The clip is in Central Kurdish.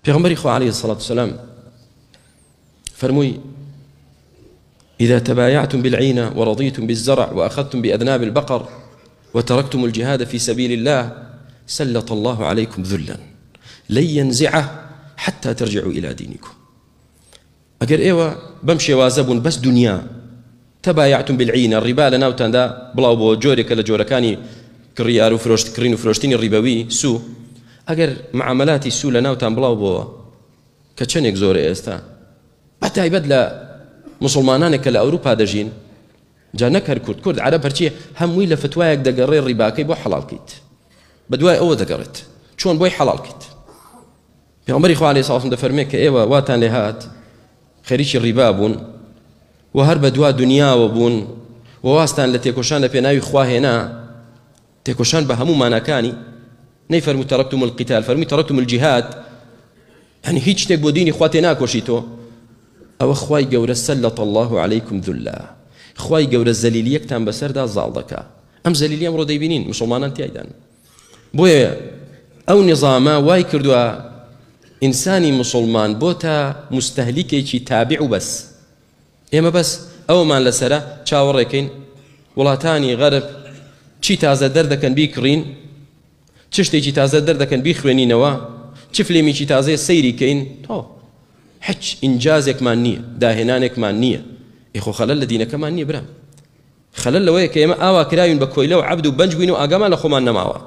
پێغەمبەری خوا علیه الصلاة والسلام فەرمووی إذا تبايعتم بالعينة ورضيتم بالزرع وأخذتم بأذناب البقر وتركتم الجهاد في سبيل الله سلط الله عليكم ذلا لن ينزعه حتى ترجعوا إلى دينكم. ئەگەر ئێوە بەم شێوازە بوون بەس دنیا تبايعتم بالعينة ڕیبا لە ناوتاندا بڵاو بۆ جۆرێکە لە جۆرەکانی کڕیار و فرۆشت کڕین و فرۆشتنی ڕیبەوی سوو ئەگەر معاملاتی سوو لە ناوتان بڵاو بۆوە کە چەندێک زۆرە ئێستا بە تایبەت لە مسلمانانێک کە لە ئەوروپا دەژین جا نەک هەر کورد کورد عەرەب هەرچی هەمووی لە فتوایەک دەگەڕێ ڕیباکەی بۆ حەڵاڵ کەیت بە دوای ئەوە دەگەڕێت چۆن بۆی حەڵاڵ کەیت. پێغەمبەری خوا علیه الصلاة دەفەرمێ کە ئێوە واتان لێ هات خەریکی ڕیبا بوون و هەر بە دوا دنیاوە بوون و واستان لە تێکۆشان لە پێناوی خوا هێنا تێکۆشان بە هەموو ماناکانی نەیفەرموو تەرەکتم القتال فەرمووی تەرەکتم الجهاد یعنی هیچ شتێک بۆ دینی خوا تێ ناکۆشی تۆ ئەوە خوای گەورە سلط الله علیکم ذلا خوای گەورە زەلیلیەکتان بەسەردا زاڵ دەکا ئەم زەلیلی ئەمڕۆ دەیبینین مسلمانان تیایدان بۆیە ئەو نیزامە وای کردووە ئینسانی مسوڵمان بۆتە موستەهلیکێکی تابع و بەس. ئێمە بەس ئەوەمان لەسەرە چاوەڕێکەین وڵاتانی غەرب چی تازە دەردەکەن بیکڕین، چ شتێکی تازە دەردەکەن بیخوێنینەوە، چ فلێمیکی تازەیە سەیری کەین، تەواو. هیچ ئینجازێکمان نییە، داهێنانێکمان نییە. ئێ خۆ خەلەل لە دینەکەمان نییە برام. خەلەل لەوەیە کە ئێمە ئاوا کراوین بە کۆیلە و عەبد و بەنج بووین و ئاگامان لە خۆمان نەماوە.